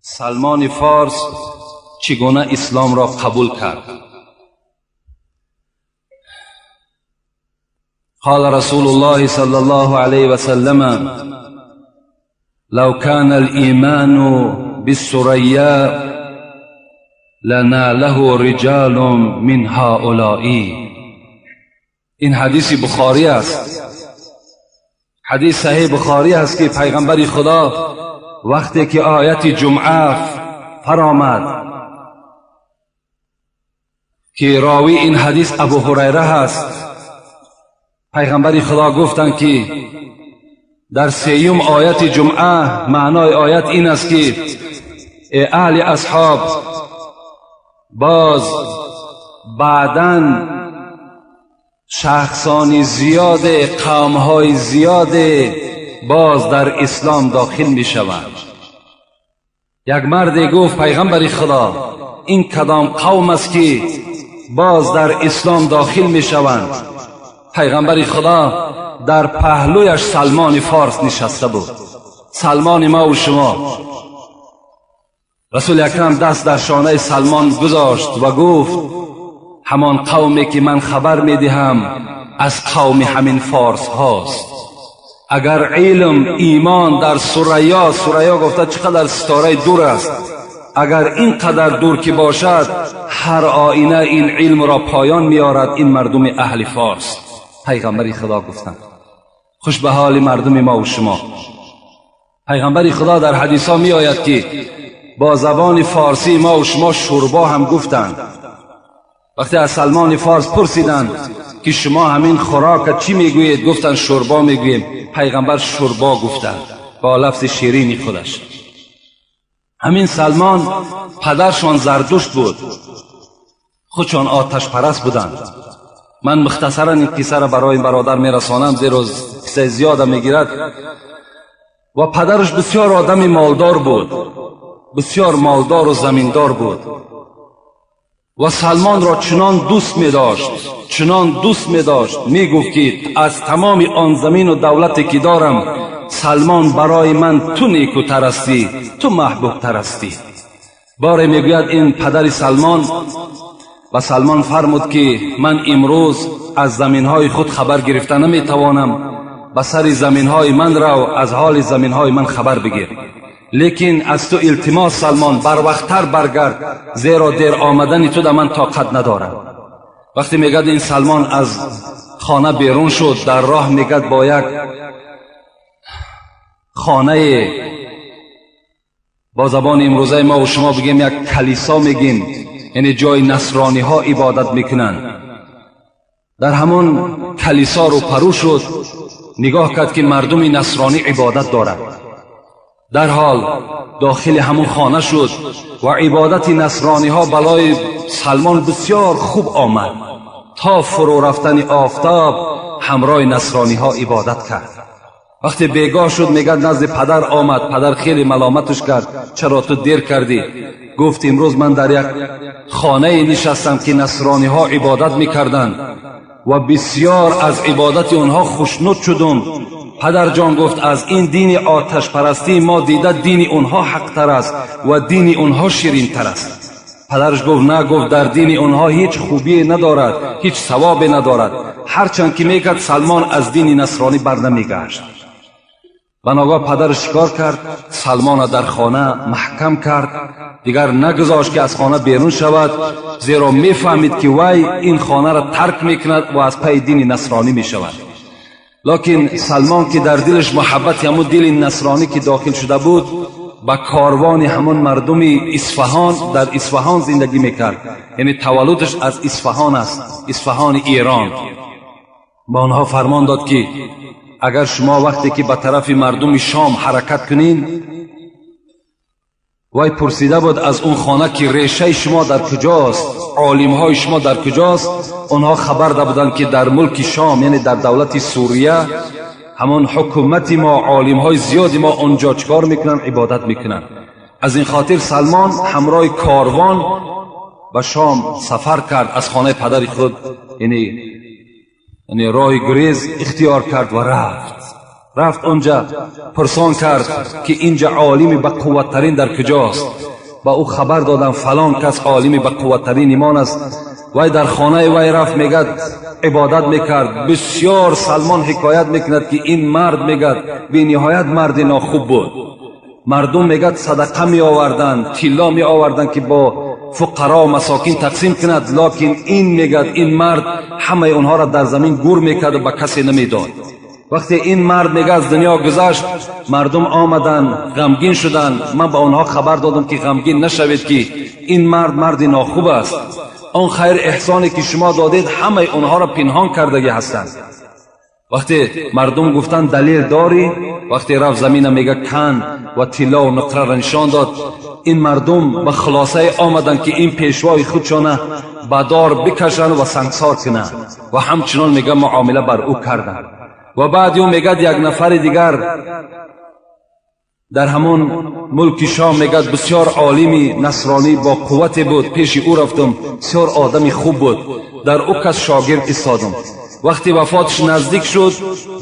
Салмони Форс чӣ гуна исломро қабул кард. قال رسول الله صلى الله عليه وسلم: لو كان الإيمان بالثريا لناله رجال من هؤلاء. این حدیث بخاری است، حدیث صحیح بخاری است که پیغمبر خدا وقتی که آیت جمعه فرآمد که راوی این حدیث ابو هریره هست، پیغمبر خدا گفتند که در سیوم آیت جمعه معنای آیت این است که ای اهل اصحاب، باز بعداً شخصان زیاد، قومهای زیاد باز در اسلام داخل می شوند. یک مرد گفت: پیغمبر خدا، این کدام قوم است که باز در اسلام داخل می شوند؟ پیغمبر خدا در پهلویش سلمان فارس نشسته بود، سلمان ما و شما. رسول اکرم دست در شانه سلمان گذاشت و گفت: همان قومی که من خبر می دهم از قوم همین فارس هاست. اگر علم ایمان در ثریا، ثریا گفته چقدر ستاره دور است، اگر اینقدر دور که باشد، هر آینه این علم را پایان میارد این مردم اهل فارس. پیغمبر خدا گفتند. خوش به حال مردم ما و شما. پیغمبر خدا در حدیث ها می آید که با زبان فارسی ما و شما شوربا هم گفتند. وقتی از سلمان فارس پرسیدند که شما همین خوراک چی میگویید؟ گفتند شوربا میگوییم. پیغمبر شوربا گفتند با لفظ شیرینی خودش. همین سلمان پدرشان زردشت بود، خودشان آتش پرست بودند. من مختصرا این قصه را برای این برادر میرسانم، زیرا قصه زیاده میگیرد. و پدرش بسیار آدم مالدار بود، بسیار مالدار و زمیندار بود و سلمان را چنان دوست می داشت، چنان دوست می داشت، می گفت که از تمام آن زمین و دولتی که دارم، سلمان، برای من تو نیکوتر هستی، تو محبوب تر هستی. باره میگوید این پدر سلمان و سلمان فرمود که من امروز از زمینهای خود خبر گرفته نمیتوانم، به سر زمینهای من رو، از حال زمینهای من خبر بگیر، لیکن از تو التماس سلمان، بر وقتتر برگرد، زیرا دیر آمدن تو در من طاقت ندارم. وقتی میگد این سلمان از خانه بیرون شد، در راه میگد با یک خانه، با زبان امروزه ما و شما بگیم یک کلیسا میگیم، یعنی جای نصرانی ها عبادت میکنند، در همون کلیسا رو پرو شد، نگاه کرد که مردم نصرانی عبادت دارند. در حال داخل همون خانه شد و عبادت نصرانی ها بالای سلمان بسیار خوب آمد. تا فرو رفتن آفتاب همراه نصرانی ها عبادت کرد. وقتی بیگاه شد، میگد نزد پدر آمد. پدر خیلی ملامتش کرد: چرا تو دیر کردی؟ گفت امروز من در یک خانه نشستم که نصرانی ها عبادت میکردند و بسیار از عبادت آنها خوشنود شدم. پدر جان، گفت، از این دین آتش پرستی ما دیده دین اونها حقتر است و دین اونها شیرین تر است. پدرش گفت نه، گفت در دین اونها هیچ خوبی ندارد، هیچ ثوابی ندارد. هرچند که میکرد، سلمان از دین نصرانی بر نمیگشت. بناگاه پدرش چیکار کرد؟ سلمان در خانه محکم کرد، دیگر نگذاشت که از خانه بیرون شود، زیرا میفهمید که وی این خانه را ترک میکند و از پی دین نصرانی میشود. لکن سلمان که در دلش محبت همون دل نصرانی که داخل شده بود، به کاروان همون مردم اصفهان، در اصفهان زندگی میکرد، یعنی تولدش از اصفهان است، اصفهان ایران، با آنها فرمان داد که اگر شما وقتی که به طرف مردم شام حرکت کنین، وی پرسیده بود از اون خانه که ریشه شما در کجاست، عالم های شما در کجاست؟ آنها خبر داده بودند که در ملک شام، یعنی در دولت سوریه، همان حکومت ما، عالم های زیادی ما آنجا چکار میکنن؟ عبادت میکنن. از این خاطر سلمان همراه کاروان به شام سفر کرد، از خانه پدر خود یعنی راه گریز اختیار کرد و رفت. Рафт онҷа, пурсон кард ки инҷа олими ба қувваттарин дар куҷост. Ба ӯ хабар додам, фалон кас олими ба қувваттарин имон аст. Вай дар хонаи вай рафт, мегад, ибодат мекард бисёр. Салмон ҳикоят мекунад, ки ин мард, мегад, бениҳоят марди нохуб буд. Мардум, мегад, садақа меоварданд, тилло меоварданд, ки бо фуқаро, масокин тақсим кунад. Локин ин, мегад, ин мард ҳамаи онҳоро дар замин гур мекарду ба касе намедод. Вақте ин мард, мега, аз дунё гузашт, мардум омаданд, ғамгин шуданд. Ман ба онҳо хабар додам, ки ғамгин нашавед, ки ин мард марди нохуб аст. Он хайр эҳсоне ки шумо додед, ҳамаи онҳоро пинҳон кардагӣ ҳастанд. Вақте мардум гуфтанд: «Далел дорӣ?» Вақте рафт, замина, мега, кан ва тиллову нуқраро нишон дод. Ин мардум ба хулосае омаданд, ки ин пешвои худшона ба дор бикашанд ва сангсор кунанд, ва ҳамчунон, мега, муомила бар ӯ карданд. Ва баъд ӯ, мегад, як нафари дигар дар ҳамон мулки Шом, мегад, бисёр олими насронӣ бо қуввате буд. Пеши ӯ рафтам, бисёр одами хуб буд. Дар ӯ кас шогирд истодам. Вақте вафоташ наздик шуд,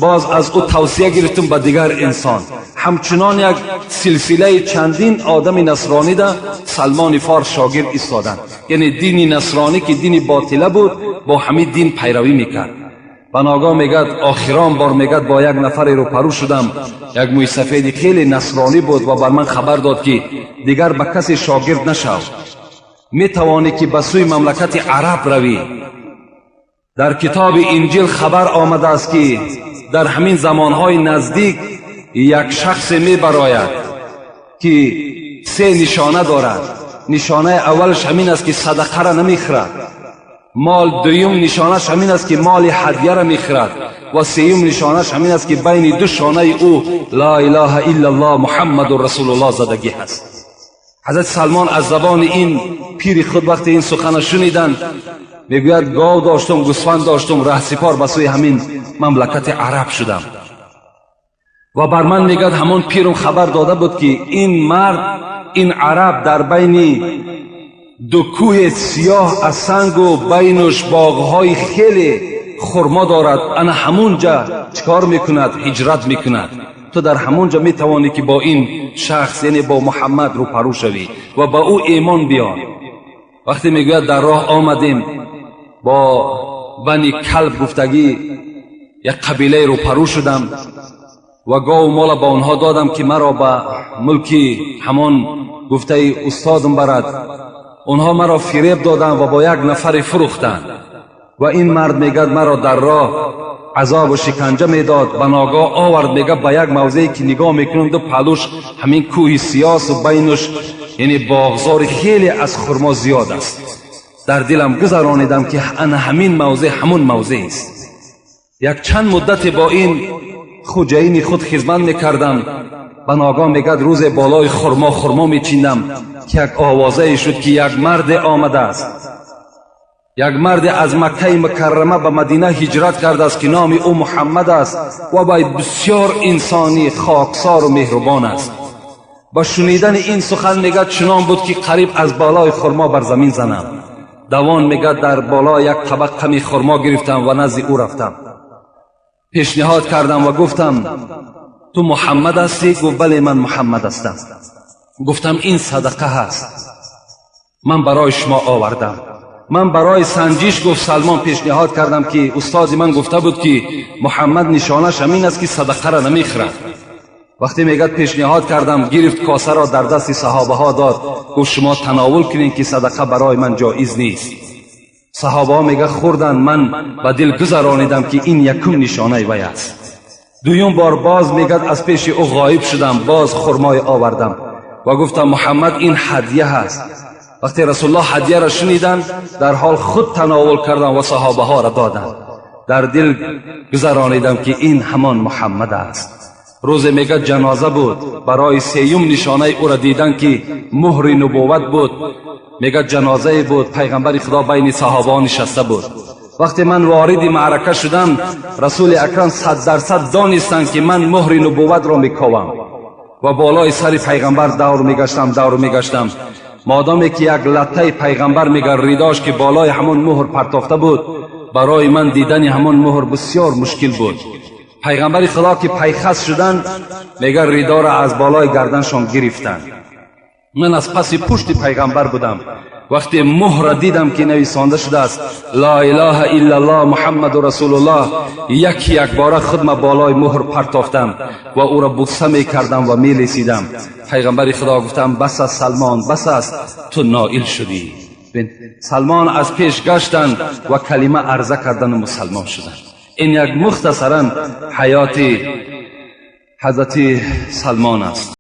боз аз ӯ тавсия гирифтам ба дигар инсон. Ҳамчунон як силсилаи чандин одами насронида Салмони Форс шогирд истоданд. Яъне дини насронӣ, ки дини ботила буд, бо ҳамин дин пайравӣ мекард. Ба ногоҳ, мегад, охирон бор, мегад, бо як нафаре рӯпарӯ шудам. Як мӯйсафеди хеле насронӣ буд ва бар ман хабар дод, ки дигар ба касе шогирд нашав, метавонӣ, ки ба сӯи мамлакати араб равӣ. Дар китоби Инҷил хабар омадааст, ки дар ҳамин замонҳои наздик як шахсе мебарояд, ки се нишона дорад. Нишонаи аввалаш ҳамин аст, ки садақара намехӯрад, мол. Дуюм нишонаш ҳамин аст, ки моли ҳадияро мехӯрад, ва сеюм нишонаш ҳамин аст, ки байни ду шонаи ӯ «Ла илаҳа иллаллоҳ, Муҳаммадун расулуллоҳ» задагӣ ҳаст. Ҳазрати Салмон аз забони ин пири худ вақте ин сухана шуниданд, мегӯяд, гов доштум, гӯсфанд доштум, раҳсипор ба сӯи ҳамин мамлакати араб шудам. Ва бар ман, мегӯяд, ҳамон пирум хабар дода буд, ки ин мард, ин араб, дар байни ду кӯҳи сиёҳ аз сангу байнуш боғҳои хеле хурмо дорад, ана ҳамунҷа чӣ кор мекунад? Ҳиҷрат мекунад. Ту дар ҳамунҷа метавонӣ, ки бо ин шахс, яъне бо Муҳаммад, рӯпарӯ шавӣ ва ба ӯ эмон биёр. Вақте, мегӯяд, дар роҳ омадем, бо Бани Калб гуфтагӣ як қабилае рӯпарӯ шудам ва гову мола ба онҳо додам, ки маро ба мулки ҳамон гуфтаи устодам барад. Онҳо маро фиреб доданд ва бо як нафаре фурӯхтанд. Ва ин мард, мегӯяд, маро дар роҳ азобу шиканҷа медод. Ба ногоҳ овард, мегӯяд, ба як мавзее, ки нигоҳ мекунам, ду паҳлӯш ҳамин кӯҳи сиёсу байнуш, яъне, боғзори хеле аз хурмо зиёд аст. Дар дилам гузаронидам, ки ана ҳамин мавзеъ ҳамун мавзеъ аст. Як чанд муддате бо ин хуҷаини худ хизмат мекардам. Ба ногоҳ, мегӯяд, рӯзе болои хурмо хурмо мечиндам, ки як овозае шуд, ки як марде омадааст, як марде аз Маккаи Мукаррама ба Мадина ҳиҷрат кардааст, ки номи ӯ Муҳаммад аст ва вай бисёр инсони хоксору меҳрубон аст. Ба шунидани ин сухан, мегӯяд, чунон буд, ки қариб аз болои хурмо бар замин занам. Давон, мегӯяд, дар боло як табақ қами хурмо гирифтам ва назди ӯ рафтам, пешниҳод кардам ва гуфтам: «Ту Муҳаммад ҳастӣ?» Гуфт: «Бале, ман Муҳаммад ҳастам». Гуфтам: «Ин садақа ҳаст, ман барои шумо овардам». «Ман барои санҷиш, — гуфт Салмон, — пешниҳод кардам, ки устоди ман гуфта буд, ки Муҳаммад нишонаш ҳамин аст, ки садақаро намехӯрад». Вақте, мегӯяд, пешниҳод кардам, гирифт косаро, дар дасти саҳобаҳо дод, гуфт: «Шумо тановул кунед, ки садақа барои ман ҷоиз нест». Саҳобаҳо, мега, хӯрданд. Ман ба дил гузаронидам, ки ин якум нишонаи вай аст. Дуюм бор боз, мегӯяд, аз пеши ӯ ғоиб шудам, боз хурмое овардам ва гуфтам: «Муҳаммад, ин ҳадя ҳаст». Вақте Расулуллоҳ ҳадияро шуниданд, дар ҳол худ тановул карданд ва саҳобаҳоро доданд. Дар дил гузаронидам, ки ин ҳамон Муҳаммад аст. Рӯзе, мегӯяд, ҷаноза буд. Барои сеюм нишонаи ӯро дидан, ки муҳри нубувват буд, мегӯяд, ҷанозае буд, пайғамбари Худо байни саҳобаҳо нишаста буд. Вақте ман вориди маърака шудам, Расули Акрам 100% донистанд, ки ман муҳри нубувватро мековам, ва болои сари пайғамбар давр мегаштам, давр мегаштам, модоме ки як латтаи пайғамбар, мега, ридош, ки болои ҳамон муҳр партофта буд, барои ман дидани ҳамон муҳр бисёр мушкил буд. Пайғамбари Худо ки пайхас шуданд, мега, ридоро аз болои гарданшон гирифтанд. Ман аз паси пушти пайғамбар будам. Вақте муҳра дидам, ки нависонда шудааст «Ла илаҳа иллаллоҳ, Муҳаммаду расулуллоҳ», яки якбора худма болои муҳр партофтам ва ӯро буса мекардам ва мелесидам. Пайғамбари Худо гуфтам: «Бас аст, Салмон, бас аст, ту ноил шудӣ». Салмон аз пеш гаштанд ва калима арза кардану мусалмон шуданд. Ин як мухтасаран ҳаёти ҳазрати Салмон аст.